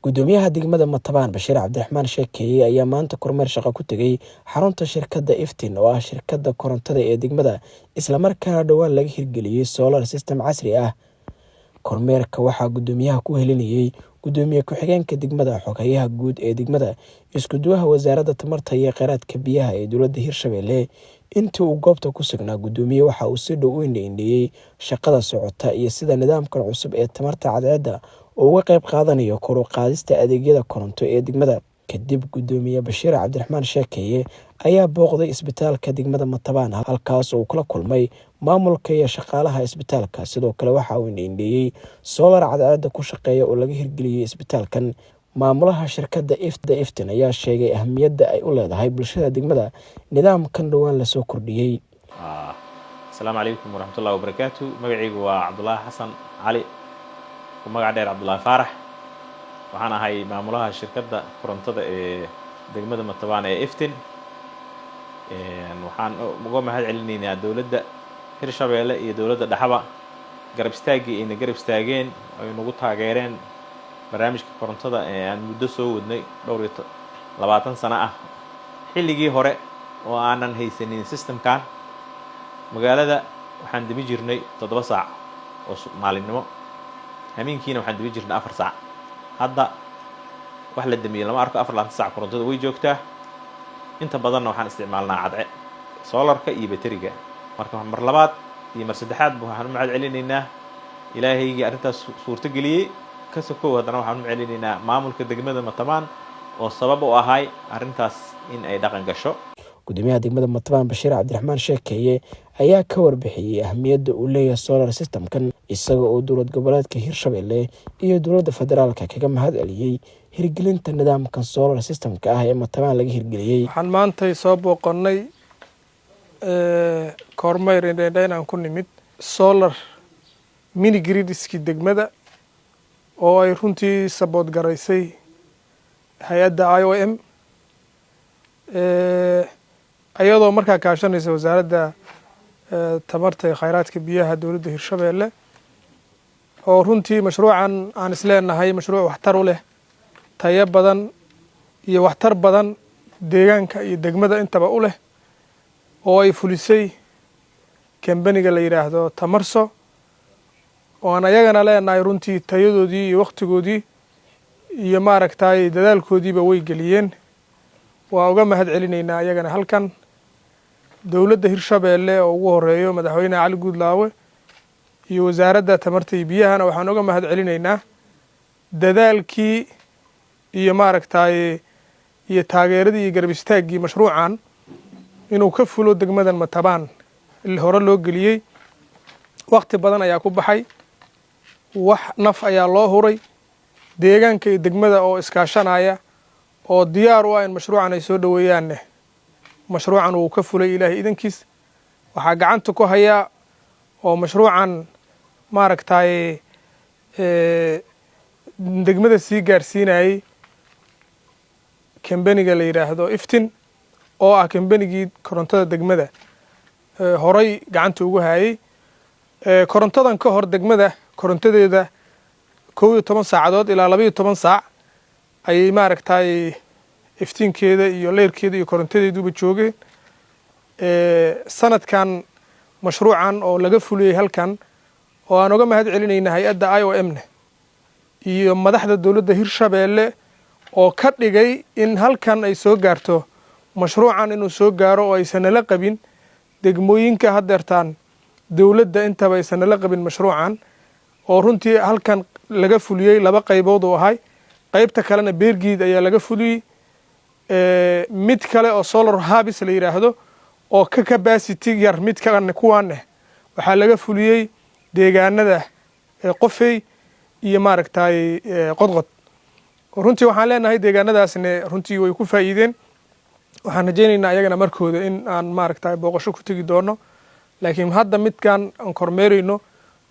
Gudoomiyaha degmada Matabaan, Bashiir Cabdiraxmaan Sheekeeye, ayaa maanta kormeer shaqo ku tegay xarunta shirkadda Iftin, oo ah shirkadda korontada ee degmada, islamarkaana dhowaan laga hirgeliyey solar system casri ah. Kormeerka waxaa gudoomiyaha ku helinayay gudoomiye ku-xigeenka degmada, xoghayaha guud ee degmada, isku-duwaha Wasaaradda Tamarta iyo Kheyraadka Biyaha ee dowladda Hirshabelle. Intii uu goobta ku sugnaa, gudoomiye waxa uu si dhow u indha-indheeyey shaqada socota iyo sida nidaamkan cusub ee tamarta cadceedda uu uga qayb qaadanayo kor u qaadista adeegyada koronto ee degmada. Kadib, gudoomiye Bashiir Cabdiraxmaan Sheekeeye ayaa booqday isbitaalka degmada Matabaan, halkaas oo uu kula kulmay maamulka iyo shaqaalaha isbitaalka. Sidoo kale, waxa uu indha-indheeyey solar cadceedda ku shaqeeya oo laga hirgeliyey isbitaalkan. Maamulaha shirkadda Iftin ayaa sheegay ahamiyadda ay u leedahay bulshada degmada nidaamkan dhowaan lasoo kordhiyey. Asalaamu calaykum waraxmatullahi wabarakaatu. Magacaygu waa Cabdulaahi Xasan Cali, ku magac dheer Cabdulaahi Faarax. Waxaan ahay maamulaha shirkadda korontada ee degmada Matabaan ee Iftin. Waxaan uga mahad celinaynaa dowladda Hirshabeelle iyo dowladda dhexaba garab istaaggii ayna garab istaageen, ay nagu taageereen barnaamijka korontada ee aan muddo soo wadnay, dhowr iyo 20 sano ah. Xilligii hore oo aanan haysanin systemkan, magaalada waxaan dami jirnay 7 saac oo maalinimo, hameenkiina waxaan dami jirnay 4 saac. Hadda wax la damiyey lama arko, 24 saac korontada way joogtaa. Inta badanna waxaan isticmaalnaa cadce solarka iyo bateriga. Marka mar labaad iyo mar saddexaadba waxaan u mahad celinaynaa Ilaahaygii arrintaas suurto geliyey. Ka sokow, haddana waxaan u celinaynaa maamulka degmada Matabaan oo sabab u ahay arrintaas in ay dhaqan gasho. Gudoomiyaha degmada Matabaan, Bashiir Cabdiraxmaan Sheekeeye, ayaa ka warbixiyey ahamiyadda uu leeyahay solar systemkan, isaga oo dowlad goboleedka Hirshabelle iyo dowladda federaalka kaga mahad celiyey hirgelinta nidaamkan solar systemka ah ee Matabaan laga hirgeliyey. Waxaan maantay soo booqannay, kormeer indhaindhayn aan ku nimid, solar mini gridiskii degmada oo ay runtii support garaysay hay-adda IOM, iyadoo markaa kaashanaysa Wasaaradda Tamarta iyo Khayraadka Biyaha dowladda Hirshabeelle, oo runtii mashruucan aan isleenahay mashruuc waxtar u leh, tayo badan iyo waxtar badan deegaanka iyo degmada intaba u leh, oo ay fulisay kambaniga la yidhaahdo Tamarso, oo aan ayagana leenahay runtii tayadoodii iyo wakhtigoodii iyo maaragtay dadaalkoodiiba way geliyeen. Waa uga mahad celinaynaa ayagana halkan. Dowladda Hirshabeelle oo ugu horeeyo Madaxweyne Cali Guudlaawe iyo Wasaaradda Tamarta iyo Biyahana waxaan uga mahad celinaynaa dadaalkii iyo maaragtay iyo taageeradii iyo garab istaaggii mashruucan inuu ka fulo degmadan Matabaan hore loo geliyey. Wakti badan ayaa ku baxay, wax naf ayaa loo huray. Deegaanka iyo degmada oo iskaashanaya oo diyaar u ah in mashruucan ay soo dhoweeyaanne, mashruucan wuu ka fulay Ilaahay idankiis. Waxaa gacanta ku hayaa oo mashruucan maaragtay degmada sii gaarsiinayay kambaniga la yidhaahdo Iftin, oo ah kambanigii korontada degmada horay gacanta ugu hayay. Korontadan ka hor degmada korontadeeda 11 saacadood ilaa 12 saac ayay maaragtay iftiinkeeda iyo leyrkeeda iyo korontadeeduba joogeen. Sanadkan mashruucan oo laga fuliyey halkan, oo aan uga mahad celinayna hay-adda IOM ne iyo madaxda dowladda Hirshabeelle oo ka dhigay in halkan ay soo gaarto, mashruucan inuu soo gaaro, oo aysan nala qabin degmooyinka haddeertaan dowladda intaba aysan nala qabin mashruucan, oo runtii halkan laga fuliyey laba qaybood uu ahay. Qaybta kalena Beergiid ayaa laga fuliyey. Mid kale oo solar hubs la yidhaahdo oo ka capacity yar mid kan kuwaaneh waxaa laga fuliyey deegaanada Qofey iyo maaragtay Qodqod. Runtii waxaan leenahay deegaanadaasne runtii way ku faa'iideen. Waxaan rajaynaynaa ayagana markooda in aan maaragtay booqasho ku tegi doono, laakiin hadda midkan aan kormeerayno,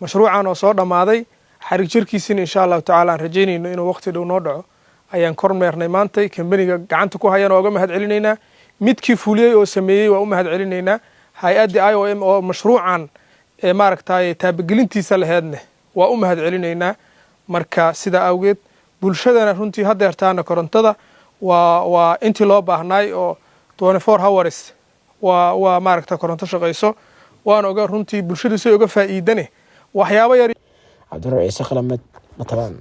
mashruucan oo soo dhammaaday, xarig jirkiisina insha Allahu tacala aan rajaynayno inuu waqti dhow noo dhaco, ayaan kormeernay maantay. Kambaniga gacanta ku hayana waa uga mahad celinaynaa, midkii fuliyey oo sameeyey waa u mahad celinaynaa, hay-addii IOM oo mashruucan ee maaragtay taabagelintiisa laheedne waa u mahad celinaynaa. Marka sidaa awgeed Bulshadana runtii haddeertaana korontada waa intii loo baahnaay oo 24 hours waa maaragta koronto shaqayso. Waan oga runtii bulshadu say uga faa'iidane waxyaabo yar. Cabdinuur Ciise Qalamed, Matabaan.